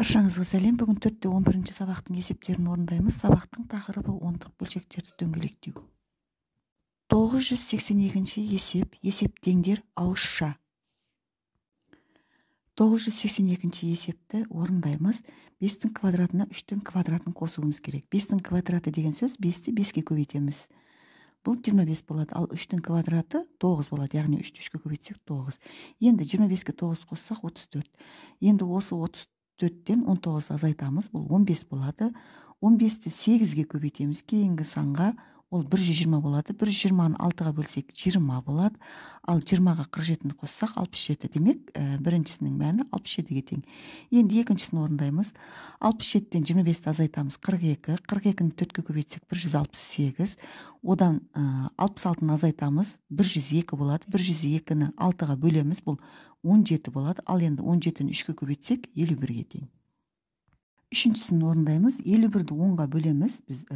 Баршаңызға сәлем. Бүгін 4-те 11-ші сабақтың есептерін орындаймыз. Сабақтың тақырыбы ондық бөлшектерді дөңгелектеу. 982-ші есеп, есептеңдер ауызша. 982-ші есепті орындаймыз. 5-тің квадратына 3-тің квадратын қосуымыз керек. 5-тің квадраты деген сөз 5-ті 5-ке көбейтеміз. Бұл 25 болады, ал 3-тің квадраты 9 болады, яғни 3-ті 3-ке көбейтсек 9. Енді 25-ке 9 қоссақ 34. Енді осы 34-тен 19 азайтамыз, бұл 15 болады. 15-ті 8-ге көбейтеміз, кейінгі санға ол 120 болады. 120-ны 6-ға бөлсек 20 болады. Ал 20-ға 47-ні қоссақ 67. Демек, біріншісінің мәні 67-ге тең. Енді екіншісін орындаймыз. 67-тен 25-ті азайтамыз 42. 42-ні 4-ке көбейтсек 168. Одан 66-ны азайтамыз 102 болады. 102-ні 6-ға бөлеміз, бұл 17 болады. Ал енді 17-ні 3-ке көбейтсек 51-ге тең. Үшіншісін орындаймыз. 51-ді 10-ға бөлеміз. Біз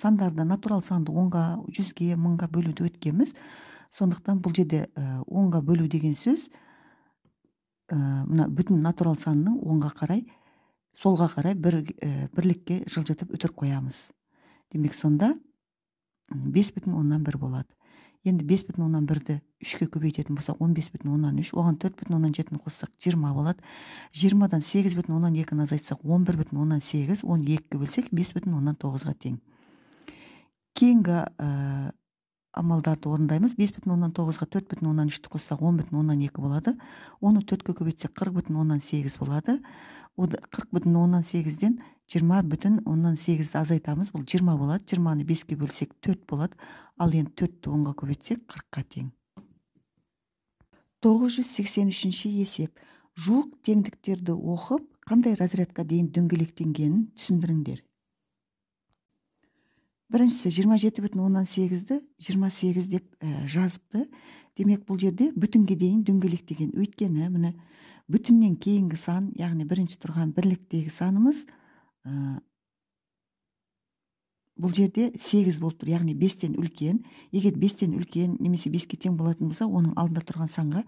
сандарды, натурал санды 10-ға, 100-ге, 1000-ға бөлуді өткенбіз. Сондықтан бұл жерде 10-ға бөлу деген сөз мына бүтін натурал санның 10-ға қарай, солға қарай бірлікке жылжытып үтір қоямыз. Демек, сонда 5,1 болады. Енді 5,1-ді 3-ке көбейтетін болсақ 15,3, оған 4,7-ні қоссақ 20 болады. 20-дан 8,2-ні азайтсақ 11,8, оны 2-ге бөлсек 5,9-ға тең. Кейінгі амалдарды орындаймыз. 5,9-ға 4,3-ті қоссақ 10,2 болады. Оны 4-ке көбейтсек 40,8 болады. 40,8-ден 20,8-ді азайтамыз, бұл 20 болады. 20-ны 5-ке бөлсек 4 болады. Ал енді 4-ті 10-ға көбейтсек 40-қа тең. 983-ші есеп. Жуық теңдіктерді оқып, қандай разрядқа дейін дөңгелектенгенін түсіндіріңдер. Біріншісі 27,8-ді 28 деп жазыпты. Демек, бұл жерде бүтінге дейін дөңгелектеген. Өйткені міне бүтіннен кейінгі сан, яғни бірінші тұрған бірліктегі санымыз бұл жерде 8 болып тұр, яғни 5-тен үлкен. Егер 5-тен үлкен немесе 5-ке тең болатын болса, оның алдында тұрған санға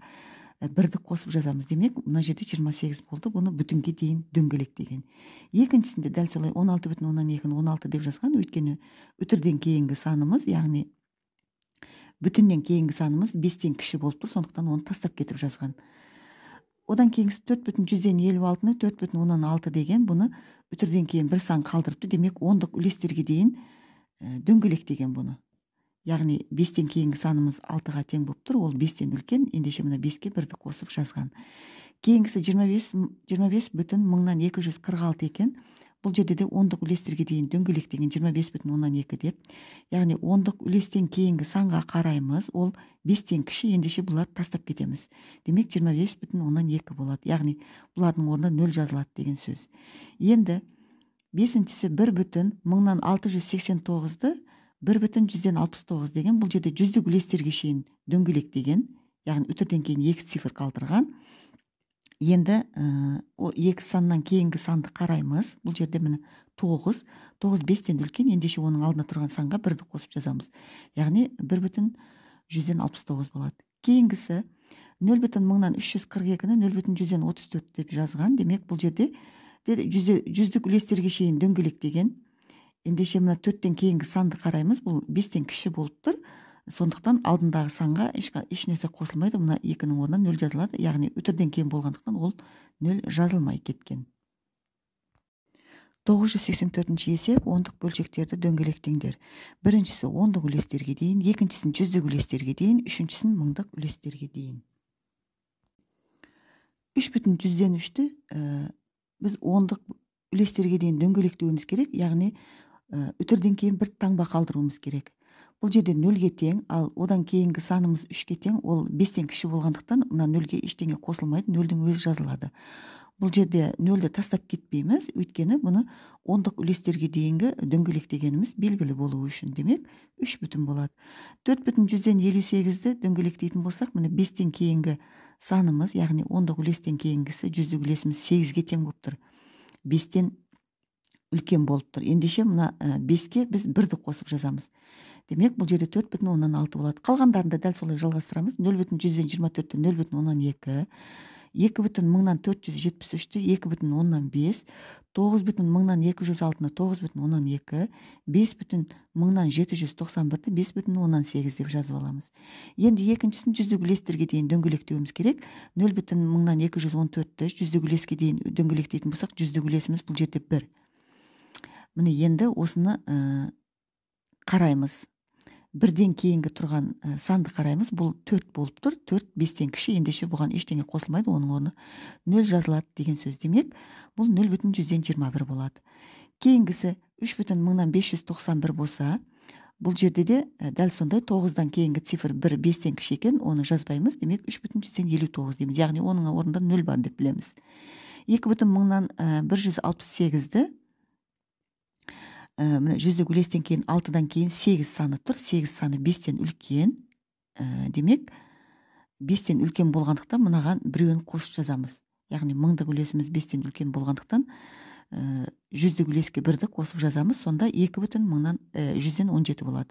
бірді қосып жазамыз. Демек, мына жерде 28 болды, бұны бүтінге дейін дөңгелектеген. Екіншісінде дәл солай 16,2-ні 16 деп жазған, өйткені үтірден кейінгі санымыз, яғни бүтіннен кейінгі санымыз 5-тен кіші болып тұр, сондықтан оны тастап кетіп жазған. Одан кейінгісі 4,56-ны 4,6 деген, бұны үтірден кейін бір сан қалдырыпты. Демек, ондық үлестерге дейін дөңгелектеген бұны. Яғни 5-тен кейінгі санымыз 6-ға тең болып тұр, ол 5-тен үлкен, ендеше мына 5-ке бірді қосып жазған. Кейінгісі 25,246 екен. Бұл жерде де ондық үлестерге дейін дөңгелектеген 25,2 деп. Яғни ондық үлестен кейінгі санға қараймыз, ол 5-тен кіші, ендеше бұларды тастап кетеміз. Демек, 25,2 болады. Яғни бұлардың орнына 0 жазылады деген сөз. Енді бесіншісі 1,689-ды 1,169 деген, бұл жерде жүздік үлестерге шейін дөңгелектеген, яғни үтірден кейін 2 цифр қалдырған. Енді ол 2 саннан кейінгі санды қараймыз. Бұл жерде міне 9, 9 5-тен үлкен, ендеше оның алдына тұрған санға бірді қосып жазамыз. Яғни 1,169 болады. Кейінгісі 0,342-ні 0,134 деп жазған. Демек, бұл жерде жүздік үлестерге шейін дөңгелектеген. Ендеше мына 4-тен кейінгі санды қараймыз, бұл 5-тен кіші болып тұр. Сондықтан алдындағы санға ешнәрсе қосылмайды, мына 2-нің орнына 0 жазылады. Яғни үтірден кейін болғандықтан ол 0 жазылмай кеткен. 984-ші есеп, ондық бөлшектерді дөңгелектеңдер. Біріншісі ондық үлестерге дейін, екіншісін жүздік үлестерге дейін, үшіншісін мыңдық үлестерге дейін. 3,3-ті біз ондық үлестерге дейін дөңгелектеуіміз керек, яғни үтірден кейін бір таңба қалдыруымыз керек. Бұл жерде 0-ге тең, ал одан кейінгі санымыз 3-ке тең, ол 5-тен кіші болғандықтан мына 0-ге ештеңе қосылмайды, 0-дің өзі жазылады. Бұл жерде 0-ді тастап кетпейміз, өйткені бұны ондық үлестерге дейінгі дөңгелектегеніміз белгілі болуы үшін. Демек, 3 бүтін болады. 4,158-ді дөңгелектейтін болсақ, міне 5-тен кейінгі санымыз, яғни ондық үлестен кейінгісі жүздік үлесіміз 8-ге тең болып тұр. 5-тен үлкен болып тұр. Ендеше мына 5-ке біз бірді қосып жазамыз. Демек, бұл жерде 4,6 болады. Қалғандарында дәл солай жалғастырамыз. 0,124-ті 0,2, 2,473-ті 2,5, 9,206-ны 9,2, 5,791-ді 5,8 деп жазып аламыз. Енді екіншісін жүздік үлестерге дейін дөңгелектеуіміз керек. 0,214-ті жүздік үлеске дейін дөңгелектейтін болсақ, жүздік үлесіміз бұл жерде 1. Міне, енді осыны қараймыз. Бірден кейінгі тұрған санды қараймыз. Бұл 4 болып тұр. 4 5-тен кіші, ендеше бұған ештеңе қосылмайды, оның орны 0 жазылады деген сөз. Демек, бұл 0,121 болады. Кейінгісі 3,591 болса, бұл жерде де дәл сондай 9-дан кейінгі цифр 1 5-тен кіші екен, оны жазбаймыз. Демек, 3,159 дейміз. Яғни оның орнында 0 бар деп білеміз. 2,168-ді міне, жүздік үлестен кейін 6-дан кейін 8 саны тұр. 8 саны 5-тен үлкен. Демек, 5-тен үлкен болғандықтан мынаған біреуін қосып жазамыз. Яғни мыңдық үлесіміз 5-тен үлкен болғандықтан жүздік үлеске 1-ді қосып жазамыз. Сонда 2,117 болады.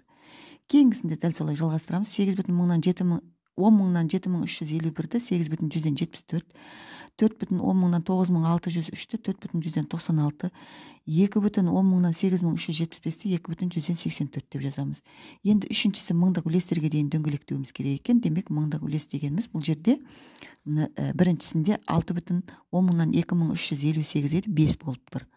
Кейінгісінде дәл солай жалғастырамыз. 8,10,7351-ді 8,174, 4,10,9603-ті 4,196, 2,10,8375-ті 2,184 деп жазамыз. Енді үшіншісі мыңдық үлестерге дейін дөңгелектеуіміз керек екен. Демек, мыңдық үлес дегеніміз бұл жерде біріншісінде 6,10,2358 еді, 5 болып тұр.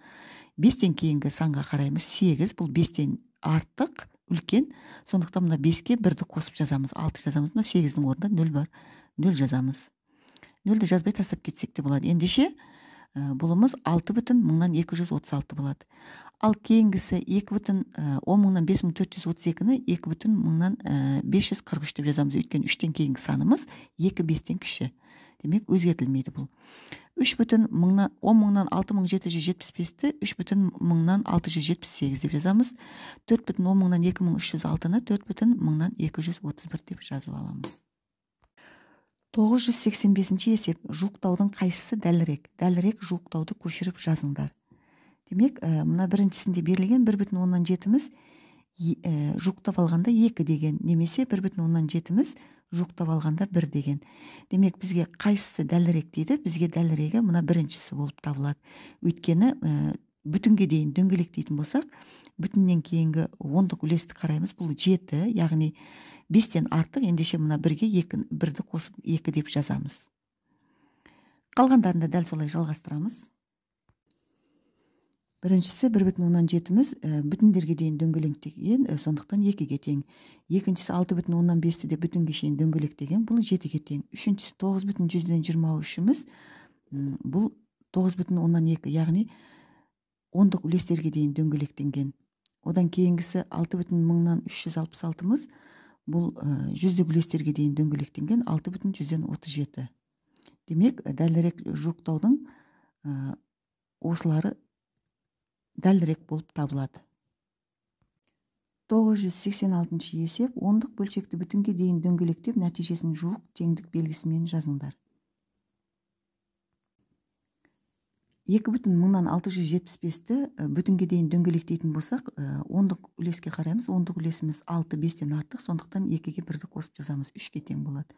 5-тен кейінгі санға қараймыз, 8, бұл 5-тен артық, үлкен. Сондықтан мына 5-ке 1-ді қосып жазамыз, 6 жазамыз. Мына 8-дің орнында 0 бар, 0 жазамыз. 0-ді жазбай тастап кетсек те болады. Ендеше бұлымыз 6,236 болады. Ал кейінгісі 2,10,5432-ні 2,543 деп жазамыз. Өйткені 3-тен кейінгі санымыз 2 5-тен кіші. Демек, өзгертілмейді бұл. 3,10,6775-ті 3,678 деп жазамыз. 4,10,2306-ны 4,1231 деп жазып аламыз. 985-ші есеп. Жуықтаудың қайсысы дәлірек? Дәлірек жуықтауды көшіріп жазыңдар. Демек, мына біріншісінде берілген 1,7-міз жуықтап алғанда 2 деген, немесе 1,7-міз жуықтап алғанда 1 деген. Демек, бізге қайсысы дәлірек дейді? Бізге дәлірегі мына біріншісі болып табылады. Өйткені бүтінге дейін дөңгелектейтін болсақ, бүтіннен кейінгі ондық үлесті қараймыз. Бұл 7, яғни 5-тен артық. Ендеше мына 1-ге 1-ді қосып 2 деп жазамыз. Қалғандарын да дәл солай жалғастырамыз. Біріншісі 1,7-міз бүтіндерге дейін дөңгелектеген, сондықтан 2-ге тең. Екіншісі 6,5-ті де бүтінге шейін дөңгелектеген, бұл 7-ге тең. Үшіншісі 9,123-іміз, бұл 9,2, яғни ондық үлестерге дейін дөңгелектенген. Одан кейінгісі 6,366-мыз, бұл жүздік үлестерге дейін дөңгелектенген 6,137. Демек, дәлірек жуықтаудың осылары дәлірек болып табылады. 986-шы есеп. Ондық бөлшекті бүтінге дейін дөңгелектеп, нәтижесін жуық теңдік белгісімен жазыңдар. 2,675-ті бүтінге дейін дөңгелектейтін болсақ, ондық үлеске қараймыз. Ондық үлесіміз 6 5-тен артық, сондықтан 2-ге 1-ді қосып жазамыз, 3-ге тең болады.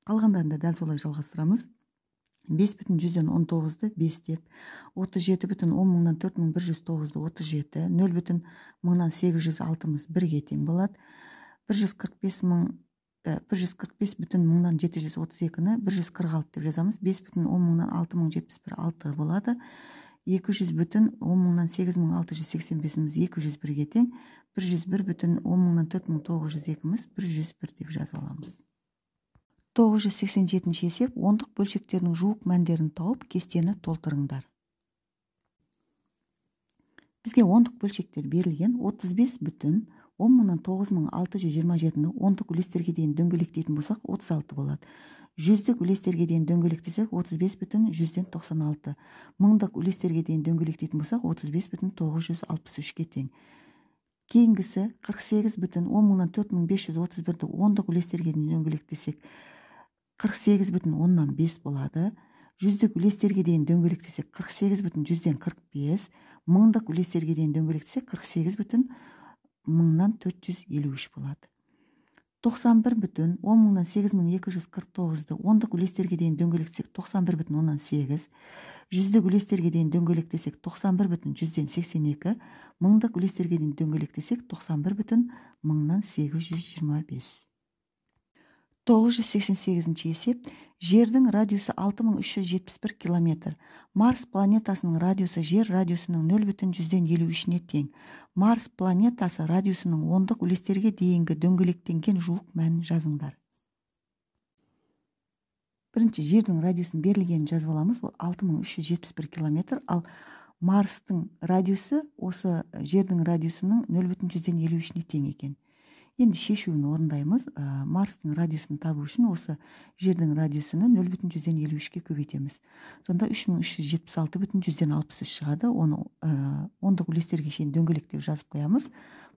Қалғандарын да дәл солай жалғастырамыз. 5,119-ды 5 деп, 37,10,4109-ды 37, 0,806-мыз 1-ге тең болады. 145,732-ні 146 деп жазамыз. 5,10,6071 6 болады. 200,10,8685-іміз 201-ге тең. 101,10,4902-міз 101 деп жаза аламыз. 987-ші есеп. Ондық бөлшектердің жуық мәндерін тауып, кестені толтырыңдар. Бізге ондық бөлшектер берілген. 35,10,9627-ні ондық үлестерге дейін дөңгелектейтін болсақ, 36 болады. Жүздік үлестерге дейін дөңгелектесек, 35,196. Мыңдық үлестерге дейін дөңгелектейтін болсақ, 35,963-ке тең. Кейінгісі 48,10,4531-ді ондық үлестерге дейін дөңгелектесек, 48,5 болады. Жүздік үлестерге дейін дөңгелектесек, 48,145. Мыңдық үлестерге дейін дөңгелектесек, 48,453 болады. 91 бүтін 10 мыңнан 8249-ды ондық үлестерге дейін дөңгелектесек 91 бүтін оннан 8, жүздік үлестерге дейін дөңгелектесек 91 бүтін жүзден 82, мыңдық үлестерге дейін дөңгелектесек 91 бүтін мыңнан 825. 988-ші есеп. Жердің радиусы 6371 километр. Марс планетасының радиусы Жер радиусының 0,53-не тең. Марс планетасы радиусының ондық үлестерге дейінгі дөңгелектенген жуық мәнін жазыңдар. Бірінші Жердің радиусын берілгенін жазып аламыз. Бұл 6371 километр. Ал Марстың радиусы осы Жердің радиусының 0,53-не тең екен. Енді шешуін орындаймыз. Марстың радиусын табу үшін осы Жердің радиусыны 0,53-ке көбейтеміз. Сонда 3376,63 шығады. Оны ондық үлестерге шейін дөңгелектеп жазып қоямыз.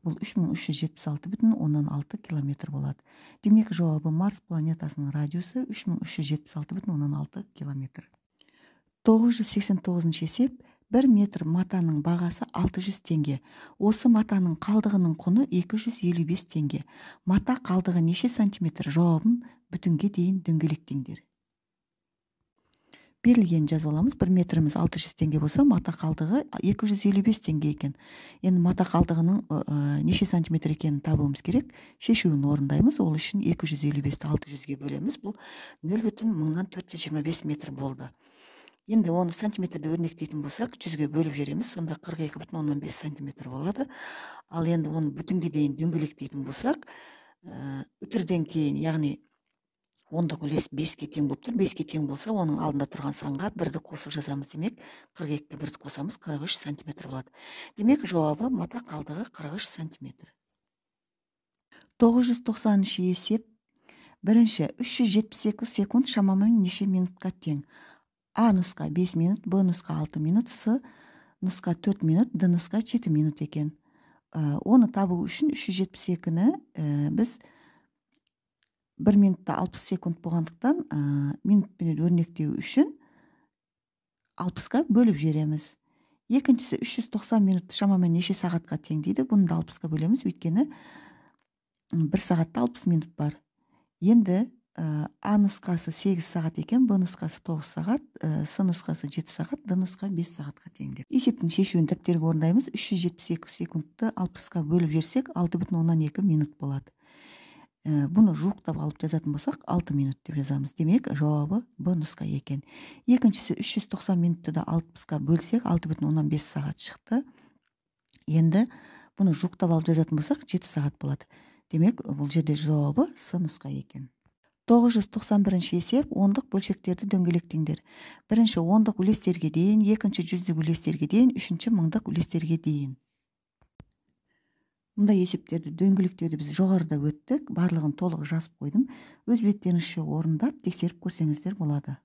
Бұл 3376,6 километр болады. Демек, жауабы Марс планетасының радиусы 3376,6 километр. 989-шы есеп. 1 метр матаның бағасы 600 теңге. Осы матаның қалдығының құны 255 теңге. Мата қалдығы неше сантиметр? Жауабын бүтінге дейін дөңгелектеңдер. Берілген жазып аламыз. 1 метріміз 600 теңге болса, мата қалдығы 255 теңге екен. Енді мата қалдығының неше сантиметр екенін табуымыз керек. Шешуін орындаймыз. Ол үшін 255-ті 600-ге бөлеміз. Бұл 0,425 метр болды. Енді оны сантиметрде өрнектейтін болсақ, 100-ге бөліп жібереміз, сонда 42,5 сантиметр болады. Ал енді оны бүтінге дейін дөңгелектейтін болсақ, үтірден кейін, яғни ондық үлес 5-ке тең болып тұр. 5-ке тең болса, оның алдында тұрған санға 1-ді қосып жазамыз. Демек, 42-ге 1-ді қосамыз, 43 сантиметр болады. Демек, жауабы мата қалдығы 43 сантиметр. 990-шы есеп. Бірінші, 372 секунд шамамен неше минутқа тең? А нұсқа 5 минут, Б нұсқа 6 минут, С нұсқа 4 минут, Д нұсқа 7 минут екен. Оны табу үшін 372-ні біз 1 минутта 60 секунд болғандықтан минутпен өрнектеу үшін 60-қа бөліп жібереміз. Екіншісі 390 минут шамамен неше сағатқа тең дейді. Бұны да 60-қа бөлеміз, өйткені 1 сағатта 60 минут бар. Енді А нұсқасы 8 сағат екен, Б нұсқасы 9 сағат, С нұсқасы 7 сағат, Д нұсқа 5 сағатқа тең деп. Есептің шешуін дәптерге орындаймыз. 372 секундты 60-қа бөліп жіберсек, 6,2 минут болады. Бұны жуықтап алып жазатын болсақ, 6 минут деп жазамыз. Демек, жауабы Б нұсқа екен. Екіншісі 390 минутты да 60-қа бөлсек, 6,5 сағат шықты. Енді бұны жуықтап алып жазатын болсақ, 7 сағат болады. Демек, бұл жерде жауабы С нұсқа екен. 991-ші есеп. Ондық бөлшектерді дөңгелектеңдер. Бірінші ондық үлестерге дейін, екінші жүздік үлестерге дейін, үшінші мыңдық үлестерге дейін. Мұндай есептерді, дөңгелектерді біз жоғарыда өттік, барлығын толық жазып қойдым. Өз беттеріңізше орындап, тексеріп көрсеңіздер болады.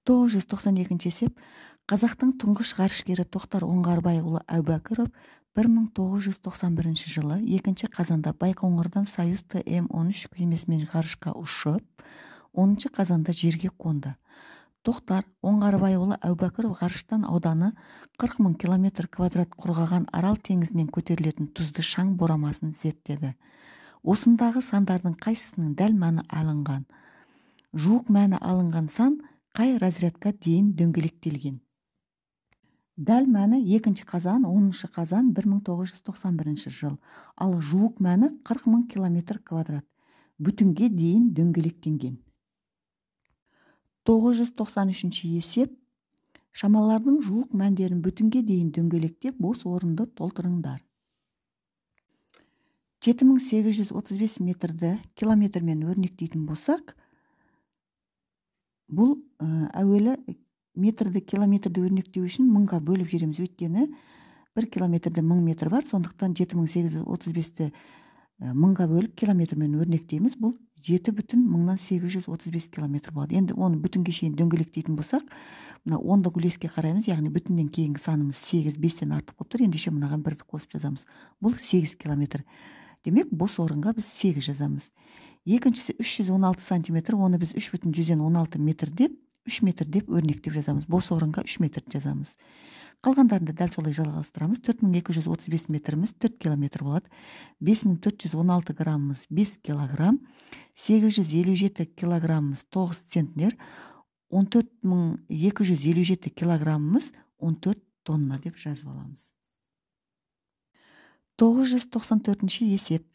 992-ші есеп. Қазақтың тұңғыш ғарышкері Тоқтар Оңғарбайұлы Әубәкіров 1991 жылы 2 қазанда Байқоңырдан Союз ТМ-13 кемесімен ғарышқа ұшып, 10 қазанда жерге қонды. Тоқтар Оңғарбайұлы Әубәкіров ғарыштан ауданы 40 мың километр квадрат құрғаған Арал теңізінен көтерілетін тұзды шаң борамасын зерттеді. Осындағы сандардың қайсысының дәл мәні алынған? Жуық мәні алынған сан қай разрядқа дейін дөңгелектелген? Дәл мәні 2 қазан, 10 қазан 1991 жыл. Ал жуық мәні 40 мың километр квадрат. Бүтінге дейін дөңгелектенген. 993-ші есеп. Шамалардың жуық мәндерін бүтінге дейін дөңгелектеп, бос орынды толтырыңдар. 7835 метрді километрмен өрнектейтін болсақ, бұл әуелі метрді километрді өрнектеу үшін мыңға бөліп жібереміз. Өйткені 1 километрде 1000 метр бар, сондықтан 7835-ті мыңға бөліп километрмен өрнектейміз. Бұл 7,835 километр болады. Енді оны бүтінге шейін дөңгелектейтін болсақ, мына ондық үлеске қараймыз, яғни бүтіннен кейінгі санымыз 8, 5-тен артық болып тұр. Ендеше мынаған бірді қосып жазамыз. Бұл 8 километр. Демек, бос орынға біз 8 жазамыз. Екіншісі 316 сантиметр, оны біз 3,16 метр деп 3 метр деп өрнектеп жазамыз. Бос орынға 3 метр жазамыз. Қалғандарында дәл солай жалғастырамыз. 4235 метріміз 4 километр болады. 5416 граммымыз 5 килограмм. 857 килограммымыз 9 центнер. 14257 килограммымыз 14 тонна деп жазып аламыз. 994-ші есеп.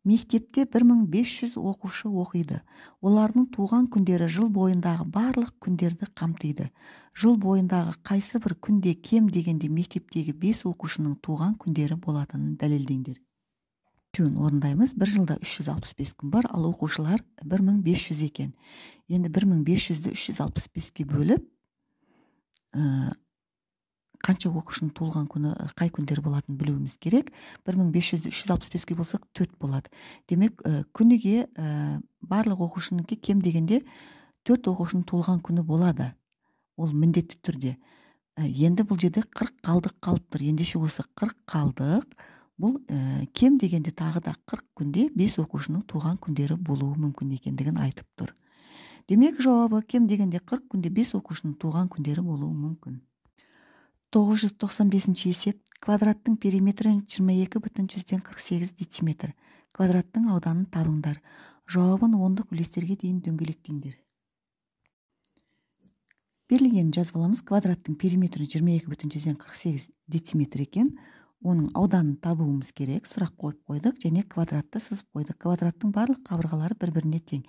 Мектепте 1500 оқушы оқиды. Олардың туған күндері жыл бойындағы барлық күндерді қамтиды. Жыл бойындағы қайсы бір күнде кем дегенде мектептегі 5 оқушының туған күндері болатынын дәлелдеңдер. Үшеуін орындаймыз. Бір жылда 365 күн бар, ал оқушылар 1500 екен. Енді 1500-ді 365-ке бөліп, қанша оқушының туылған күні қай күндер болатынын білуіміз керек. 1500-ді 365-ке болсақ 4 болады. Демек, күніге барлық оқушыныкі кем дегенде 4 оқушының туылған күні болады. Ол міндетті түрде. Енді бұл жерде 40 қалдық қалып тұр. Ендеше осы 40 қалдық бұл кем дегенде тағы да 40 күнде 5 оқушының туған күндері болуы мүмкін екендігін айтып тұр. Демек, жауабы кем дегенде 40 күнде 5 оқушының туған күндері болуы мүмкін. 995-ші есеп. Квадраттың периметрі 22,48 дециметр. Квадраттың ауданын табыңдар. Жауабын ондық үлестерге дейін дөңгелектеңдер. Берілгенін жазып аламыз. Квадраттың периметрі 22,48 дециметр екен. Оның ауданын табуымыз керек. Сұрақ қойып қойдық және квадратты сызып қойдық. Квадраттың барлық қабырғалары бір-біріне тең.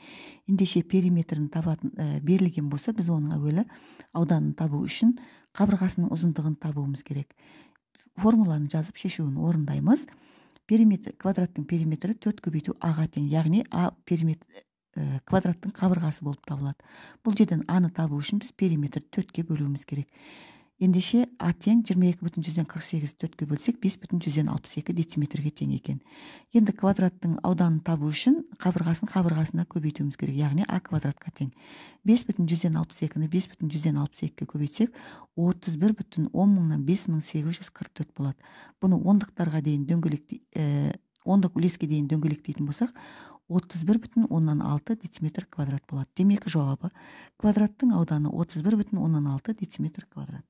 Ендеше периметрін табатын берілген болса, біз оның әуелі ауданын табу үшін қабырғасының ұзындығын табуымыз керек. Формуланы жазып шешуін орындаймыз. Периметр, квадраттың периметрі 4 көбейту а-ға тең, яғни а периметр квадраттың қабырғасы болып табылады. Бұл жерден а-ны табу үшін біз периметрді 4-ке бөлуіміз керек. Ендеше а тең 22,48 4-ке бөлсек 5,62 дециметрге тең екен. Енді квадраттың ауданын табу үшін қабырғасын қабырғасына көбейтуіміз керек, яғни а квадратқа тең. 5,62-ні 5,62-ге көбейтсек 31,105844 болады. Бұны ондықтарға дейін ондық үлеске дейін дөңгелектейтін болсақ 31,6 дециметр квадрат болады. Демек, жауабы квадраттың ауданы 31,6 дециметр квадрат.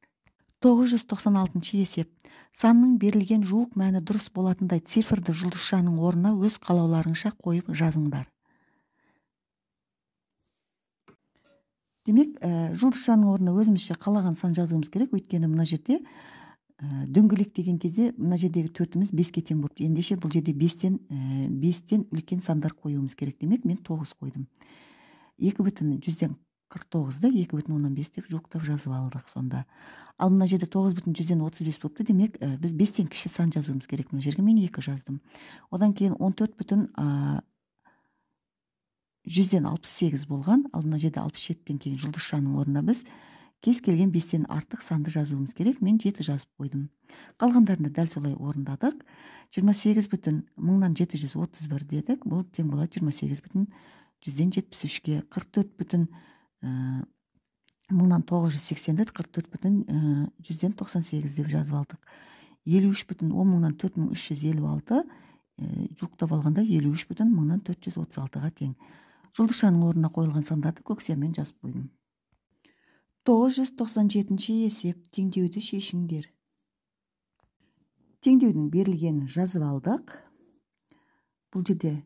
996-шы есеп. Санның берілген жуық мәні дұрыс болатындай цифрды жұлдызшаның орнына өз қалауларыңша қойып жазыңдар. Демек, жұлдызшаның орнына өзімізше қалаған сан жазуымыз керек, өйткені мына жерде дөңгелектеген кезде мына жердегі төртіміз 5-ке тең болыпты. Ендеше бұл жерде 5-тен үлкен сандар қоюымыз керек. Демек, мен 9 қойдым. 2,49-ды 2,5 деп жуықтап жазып алдық сонда. Ал мына жерде 9,35 болыпты. Демек, біз 5-тен кіші сан жазуымыз керек. Мына жерге мен 2 жаздым. Одан кейін 14,168 болған. Ал мына жерде 67-тен кейін жұлдызшаның орнына біз кез келген 5-тен артық санды жазуымыз керек. Мен 7 жазып қойдым. Қалғандарында дәл солай орындадық. 28,731 дедік. Бұл тең болады 28,173-ке. 44,980-ді 44,198 деп жазып алдық. 53,104356 жуықтап алғанда 53,436-ға тең. Жұлдызшаның орнына қойылған сандарды көк сиямен жазып қойдым. 997-ші есеп. Теңдеуді шешіңдер. Теңдеудің берілгенін жазып алдық. Бұл жерде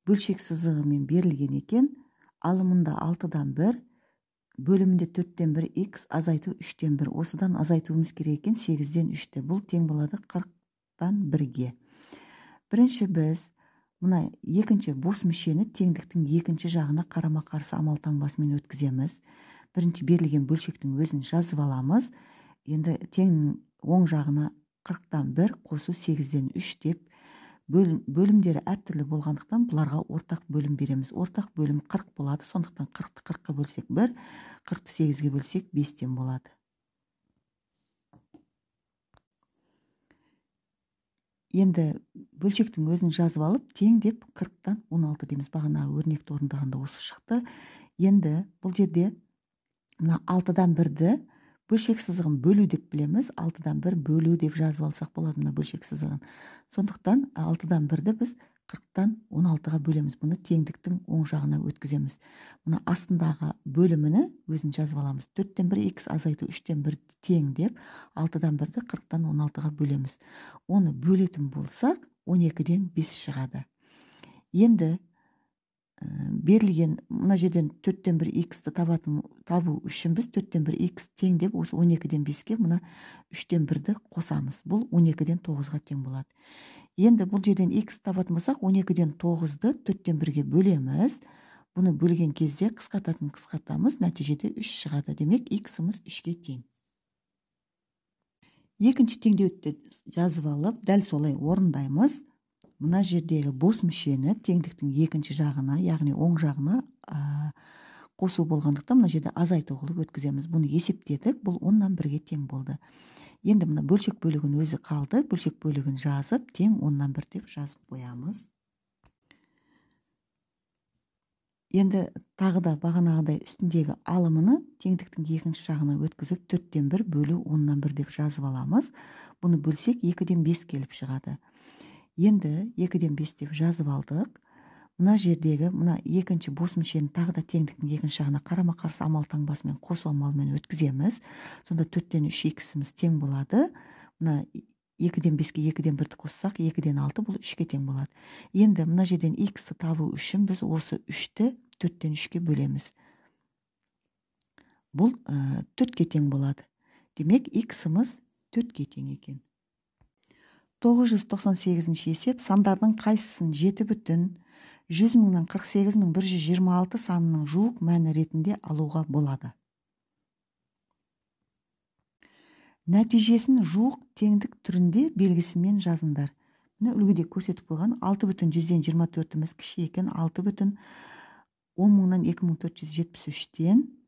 бөлшек сызығымен берілген екен. Алымында 6-дан 1, бөлімінде 4-тен 1 x азайту 3-тен 1. Осыдан азайтуымыз керек екен 8-ден 3-ті. Бұл тең болады 40-тан 1-ге. Бірінші біз мына екінші бос мүшені теңдіктің екінші жағына қарама-қарсы амал таңбасымен өткіземіз. Бірінші берілген бөлшектің өзін жазып аламыз. Енді теңнің оң жағына 40-тан 1 қосу 8-ден 3 деп бөлімдері әртүрлі болғандықтан бұларға ортақ бөлім береміз. Ортақ бөлім 40 болады, сондықтан 40-ты 40-қа бөлсек 1, 40-ты 8-ге бөлсек 5-тен болады. Енді бөлшектің өзін жазып алып, тең деп 40-тан 16 дейміз. Бағанағы өрнекті орындағанда осы шықты. Енді бұл жерде мына 6-дан 1-ді бөлшек сызығын бөлу деп білеміз. 6-дан 1 бөлу деп жазып алсақ болады мына бөлшек сызығын. Сондықтан 6-дан 1-ді біз 40-тан 16-ға бөлеміз. Бұны теңдіктің оң жағына өткіземіз. Мына астындағы бөліміні өзін жазып аламыз. 4-тен 1 х азайту 3-тен 1 тең деп 6-дан 1-ді 40-тан 16-ға бөлеміз. Оны бөлетін болсақ 12-ден 5 шығады. Енді берілген мына жерден 4-тен 1 х-ті табу үшін біз 4-тен 1 х тең деп осы 12-ден 5-ке мына 3-тен 1-ді қосамыз. Бұл 12-ден 9-ға тең болады. Енді бұл жерден х табатын болсақ, 12-ден 9-ды 4-тен 1-ге бөлеміз. Бұны бөлген кезде қысқартатын қысқартамыз, нәтижеде 3 шығады. Демек, х-іміз 3-ге тең. Екінші теңдеуді жазып алып, дәл солай орындаймыз. Мына жердегі бос мүшені теңдіктің екінші жағына, яғни оң жағына қосу болғандықтан мына жерде азайту қылып өткіземіз. Бұны есептедік, бұл 10-нан 1-ге тең болды. Енді мына бөлшек бөлігін өзі қалды, бөлшек бөлігін жазып, тең 10-нан 1 деп жазып қоямыз. Енді тағы да бағанағыдай үстіндегі алымыны теңдіктің екінші жағына өткізіп, 4-тен 1 бөлу 10-нан 1 деп жазып аламыз. Бұны бөлсек 2-ден 5 келіп шығады. Енді 2-ден 5 деп жазып алдық. Мына жердегі мына екінші бос мүшені тағы да теңдіктің екінші жағына қарама-қарсы амал таңбасымен қосу амалымен өткіземіз. Сонда 4-тен 3 х-іміз тең болады. Мына 2-ден 5-ке 2-ден 1-ді қоссақ, 2-ден 6 бұл 3-ке тең болады. Енді мына жерден х-ті табу үшін біз осы 3-ті 4-тен 3-ке бөлеміз. Бұл 4-ке тең болады. Демек, х-іміз 4-ке тең екен. 998-ші есеп сандардың қайсысын 7,100,048,126 санының жуық мәні ретінде алуға болады. Нәтижесін жуық теңдік түрінде белгісімен жазыңдар. Міне үлгіде көрсетіп қойған 6,24-іміз кіші екен 6,10,2473-тен,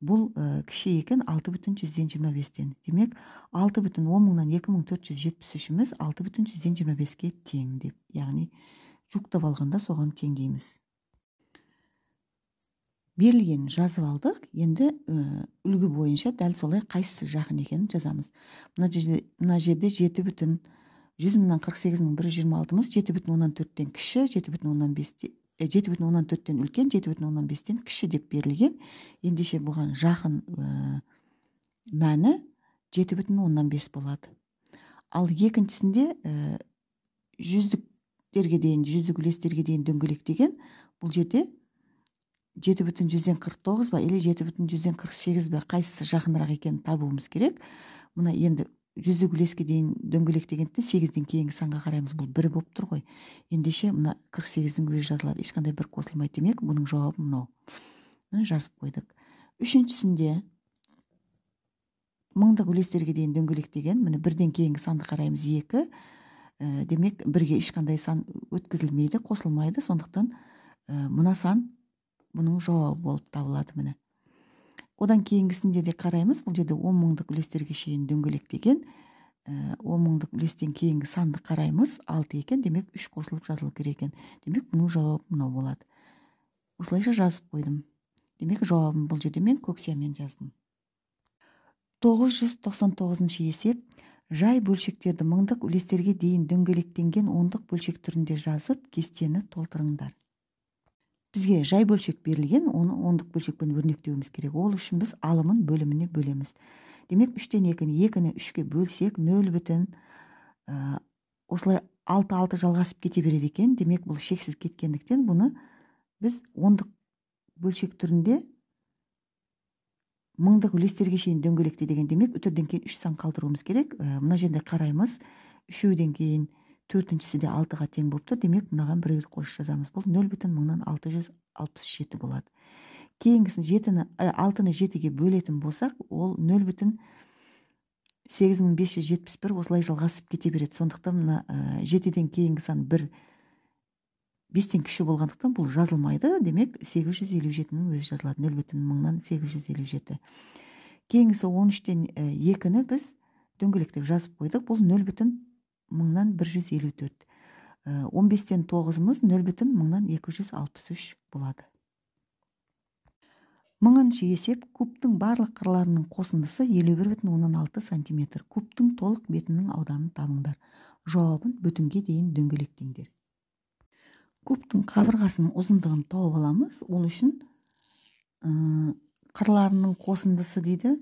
бұл кіші екен 6,25-тен. Демек, 6,10,2473-іміз 6,25-ке тең деп, яғни жуықтап алғанда соған тең дейміз. Берілгенін жазып алдық. Енді үлгі бойынша дәл солай қайсысы жақын екенін жазамыз. Мына жерде 7,100,048,126-мыз 7,4-тен кіші, 7,4-тен үлкен, 7,5-тен кіші деп берілген. Ендеше бұған жақын мәні 7,5 болады. Ал екіншісінде жүздіктерге дейін, жүздік үлестерге дейін дөңгелектеген, бұл жерде 7,49 ба или 7,48 ба, қайсысы жақынырақ екенін табуымыз керек. Мына енді жүздік үлеске дейін дөңгелектегенде 8-ден кейінгі санға қараймыз, бұл 1 болып тұр ғой. Ендеше мына 48-дің өзі жазылады, ешқандай бір қосылмайды. Демек, бұның жауабы мынау. Міне жазып қойдық. Үшіншісінде мыңдық үлестерге дейін дөңгелектеген, міне бірден кейінгі санды қараймыз 2. Демек, бірге ешқандай сан өткізілмейді, қосылмайды. Сондықтан мына сан бұның жауабы болып табылады міне. Одан кейінгісінде де қараймыз, бұл жерде 10 мыңдық үлестерге шейін дөңгелектеген, 10 мыңдық үлестен кейінгі санды қараймыз, 6 екен, демек 3 қосылып жазылу керек екен. Демек, бұның жауабы мынау болады. Осылайша жазып қойдым. Демек, жауабын бұл жерде мен көк сиямен жаздым. 999-шы есеп. Жай бөлшектерді мыңдық үлестерге дейін дөңгелектенген ондық бөлшек түрінде жазып, кестені толтырыңдар. Бізге жай бөлшек берілген, оны ондық бөлшекпен өрнектеуіміз керек. Ол үшін біз алымын бөліміне бөлеміз. Демек, 3-тен 2-ні, 2-ні 3-ке бөлсек, 0 бүтін, осылай 6-6 жалғасып кете береді екен. Демек, бұл шексіз кеткендіктен бұны біз ондық бөлшек түрінде мыңдық үлестерге шейін дөңгелекте деген, демек, үтірден кейін 3 сан қалдыруымыз керек. Мына жерде қараймыз, 3-еуден кейін төртіншісі де 6-ға тең болып тұр. Демек, мынаған біреуді қосып жазамыз. Бұл 0,1667 болады. Кейінгісін 6-ны 7-ге бөлетін болсақ, ол 0,8571 осылай жалғасып кете береді. Сондықтан мына 7-ден кейінгі сан 1 5-тен кіші болғандықтан бұл жазылмайды. Демек, 857-нің өзі жазылады. 0,857. Кейінгісі 13-тен 2-ні біз дөңгелектеп жазып қойдық. Бұл 0,1154. 15-тен 9-ымыз 0,1263 болады. Мыңыншы есеп. Кубтың барлық қырларының қосындысы 51,6 сантиметр. Кубтың толық бетінің ауданын табыңдар. Жауабын бүтінге дейін дөңгелектеңдер. Кубтың қабырғасының ұзындығын тауып аламыз. Ол үшін қырларының қосындысы дейді.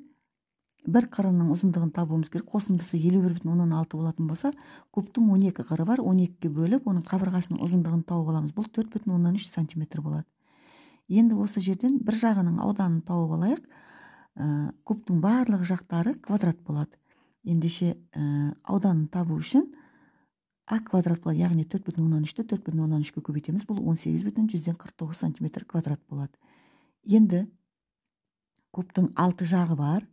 Бір қырының ұзындығын табуымыз керек. Қосындысы 51,6 болатын болса, кубтың 12 қыры бар. 12-ге бөліп, оның қабырғасының ұзындығын тауып аламыз. Бұл 4,3 сантиметр болады. Енді осы жерден бір жағының ауданын тауып алайық. Кубтың барлық жақтары квадрат болады. Ендеше ауданын табу үшін а квадрат болады, яғни 4,3-ті 4,3-ке көбейтеміз. Бұл 18,49 сантиметр квадрат болады. Енді кубтың 6 жағы бар.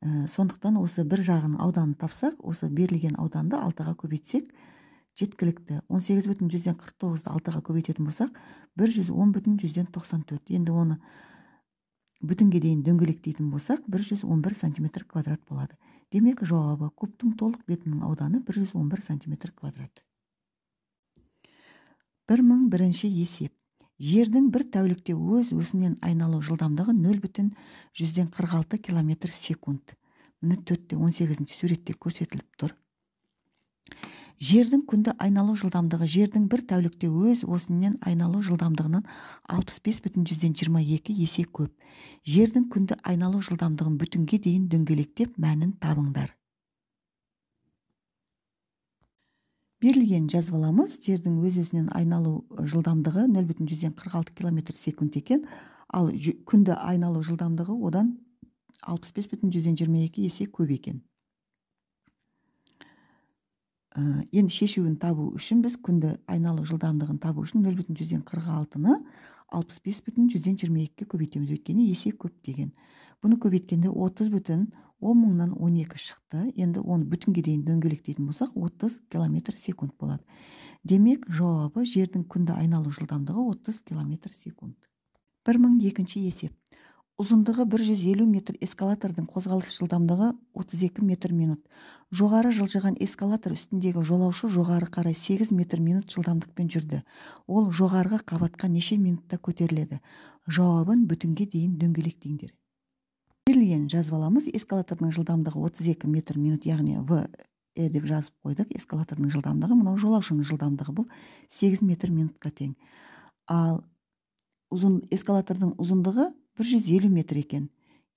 Сондықтан осы бір жағының ауданын тапсақ, осы берілген ауданды 6-ға көбейтсек жеткілікті. 18,49-ды 6-ға көбейтетін болсақ, 110,94. Енді оны бүтінге дейін дөңгелектейтін болсақ, 111 сантиметр квадрат болады. Демек, жауабы кубтың толық бетінің ауданы 111 сантиметр квадрат. 1001-ші есеп. Жердің бір тәулікте өз осінен айналу жылдамдығы 0,46 километр секунд. Міне 4-18 суретте көрсетіліп тұр. Жердің күнді айналу жылдамдығы жердің бір тәулікте өз осінен айналу жылдамдығынан 65,22 есе көп. Жердің күнді айналу жылдамдығын бүтінге дейін дөңгелектеп мәнін табыңдар. Берілген жазып аламыз. Жердің өз осінен айналу жылдамдығы 0,46 километр секунд екен, ал күнді айналу жылдамдығы одан 65,22 есе көп екен. Енді шешуін табу үшін біз күнді айналу жылдамдығын табу үшін 0,46-ны 65,22-ге көбейтеміз, өйткені есе көп деген. Бұны көбейткенде 30,1012 шықты. Енді оны бүтінге дейін дөңгелектейтін болсақ, 30 километр секунд болады. Демек, жауабы жердің күнді айналу жылдамдығы 30 километр секунд. 1002-ші есеп. Ұзындығы 150 метр эскалатордың қозғалыс жылдамдығы 32 метр минут. Жоғары жылжыған эскалатор үстіндегі жолаушы жоғары қарай 8 метр минут жылдамдықпен жүрді. Ол жоғарғы қабатқа неше минутта көтеріледі? Жауабын бүтінге дейін дөңгелектеңдер. Берілген жазып аламыз. Эскалатордың жылдамдығы 32 метр минут, яғни В деп жазып қойдық. Эскалатордың жылдамдығы, мынау жолаушының жылдамдығы, бұл 8 метр минутқа тең. Ал эскалатордың ұзындығы 150 метр екен.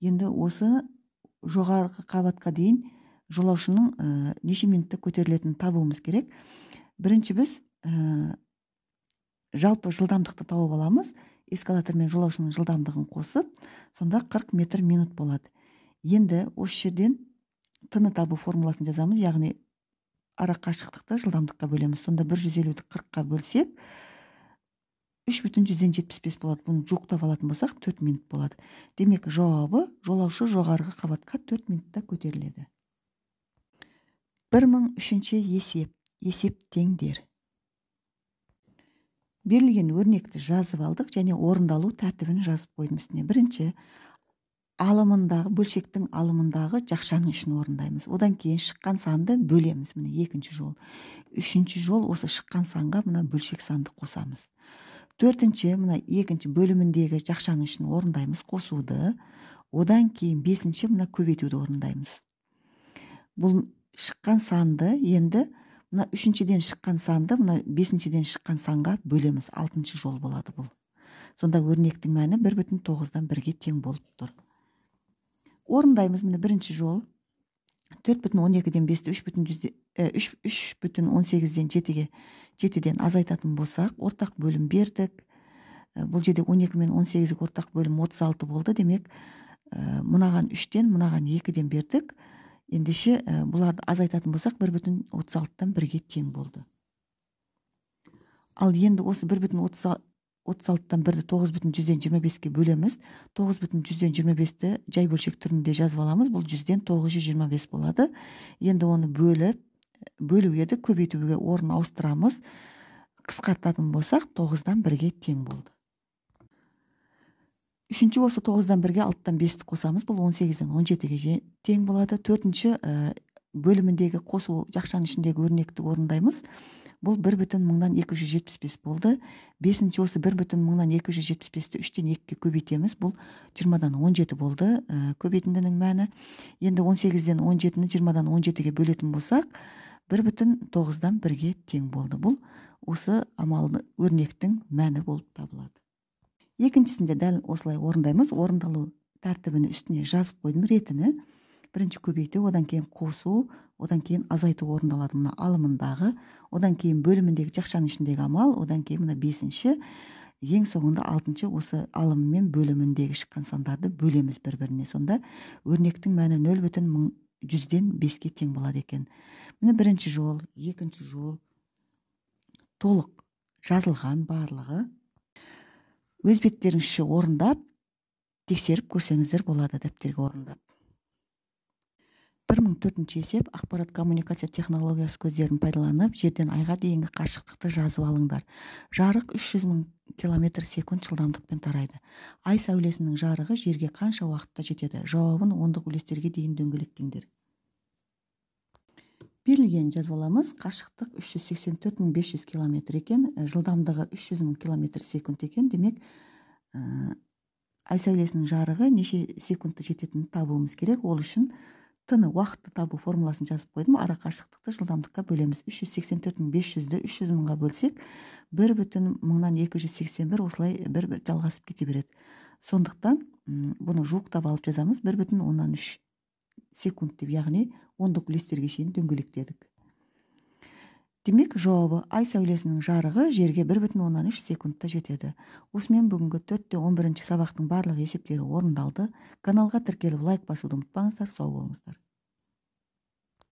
Енді осы жоғарғы қабатқа дейін жолаушының неше минутта көтерілетінін табуымыз керек. Бірінші біз жалпы жылдамдықты тауып аламыз. Эскалатор мен жолаушының жылдамдығын қосып, сонда 40 метр минут болады. Енді осы жерден Т-ны табу формуласын жазамыз, яғни ара қашықтықты жылдамдыққа бөлеміз. Сонда 150-ді 40-қа бөлсек, 3,75 болады. Бұны жуықтап алатын болсақ, 4 минут болады. Демек, жауабы жолаушы жоғарғы қабатқа 4 минутта көтеріледі. 1003-ші есеп. Есептеңдер. Берілген өрнекті жазып алдық және орындалу тәртібін жазып қойдым үстіне. Бірінші, алымындағы, бөлшектің алымындағы жақшаның ішін орындаймыз. Одан кейін шыққан санды бөлеміз. Міне екінші жол. Үшінші жол, осы шыққан санға мына бөлшек санды қосамыз. Төртінші, мына екінші бөліміндегі жақшаның ішін орындаймыз, қосуды. Одан кейін бесінші, мына көбейтуді орындаймыз. Бұл шыққан санды енді мына үшіншіден шыққан санды мына бесіншіден шыққан санға бөлеміз. Алтыншы жол болады бұл. Сонда өрнектің мәні 1,9-1-ге тең болып тұр. Орындаймыз. Міне бірінші жол. 4,12-ден 5-ті 3,18-ден 7-ден азайтатын болсақ, ортақ бөлім бердік. Бұл жерде 12 мен 18 ортақ бөлім 36 болды. Демек, мынаған 3-тен, мынаған 2-ден бердік. Ендеше, бұларды азайтатын болсақ, 1,36-тан 1-ге тең болды. Ал енді осы 1,36-тан 1-ді 9,25-ке бөлеміз. 9,25-ті жай бөлшек түрінде жазып аламыз. Бұл 100-ден 925 болады. Енді оны бөлу еді, көбейтуге орын ауыстырамыз. Қысқартатын болсақ, 9-дан 1-ге тең болды. Үшінші, осы 9-дан 1-ге 6-тан 5-ті қосамыз. Бұл 18-ден 17-ге тең болады. Төртінші, бөліміндегі қосу жақшаның ішіндегі өрнекті орындаймыз. Бұл 1,275 болды. Бесінші, осы 1,275-ті 3-тен 2-ге көбейтеміз. Бұл 20-дан 17 болды, көбейтіндінің мәні. Енді 18-ден 17-ні 20-дан 17-ге бөлетін болсақ, 1,9-дан 1-ге тең болды. Бұл Осы амалды өрнектің мәні болып табылады. Екіншісінде дәл осылай орындаймыз. Орындалу тәртібін үстіне жазып қойдым ретіні. Бірінші көбейту, одан кейін қосу, одан кейін азайту орындалады мына алымындағы, одан кейін бөліміндегі жақшаның ішіндегі амал, одан кейін мына бесінші, ең соңында алтыншы осы алымы мен бөліміндегі шыққан сандарды бөлеміз бір-біріне. Сонда өрнектің мәні 0,105-ке тең болады екен. Міне бірінші жол, екінші жол толық жазылған барлығы. Өз беттеріңізше орындап, тексеріп көрсеңіздер болады дәптерге орындап. 1004 есеп. Ақпарат коммуникация технологиясы көздерін пайдаланып, жерден айға дейінгі қашықтықты жазып алыңдар. Жарық 300 мың километр секунд жылдамдықпен тарайды. Ай сәулесінің жарығы жерге қанша уақытта жетеді? Жауабын ондық үлестерге дейін дөңгелектеңдер. Берілген жазып аламыз. Қашықтық 384 500 километр екен, жылдамдығы 300 мың километр секунд екен. Демек, ай сәулесінің жарығы неше секундта жететінін табуымыз керек. Ол үшін Т-ны уақытты табу формуласын жазып қойдым. Ара қашықтықты жылдамдыққа бөлеміз. 384 500-ді 300 мыңға бөлсек, 1,281 осылай бір-бір жалғасып кете береді. Сондықтан бұны жуықтап алып жазамыз. 1,3 секунд деп, яғни ондық үлестерге шейін дөңгелектедік. Демек, жауабы ай сәулесінің жарығы жерге 1,3 секундта жетеді. Осымен бүгінгі 4-11 сабақтың барлық есептері орындалды. Каналға тіркеліп лайк басуды ұмытпаңыздар. Сау болыңыздар.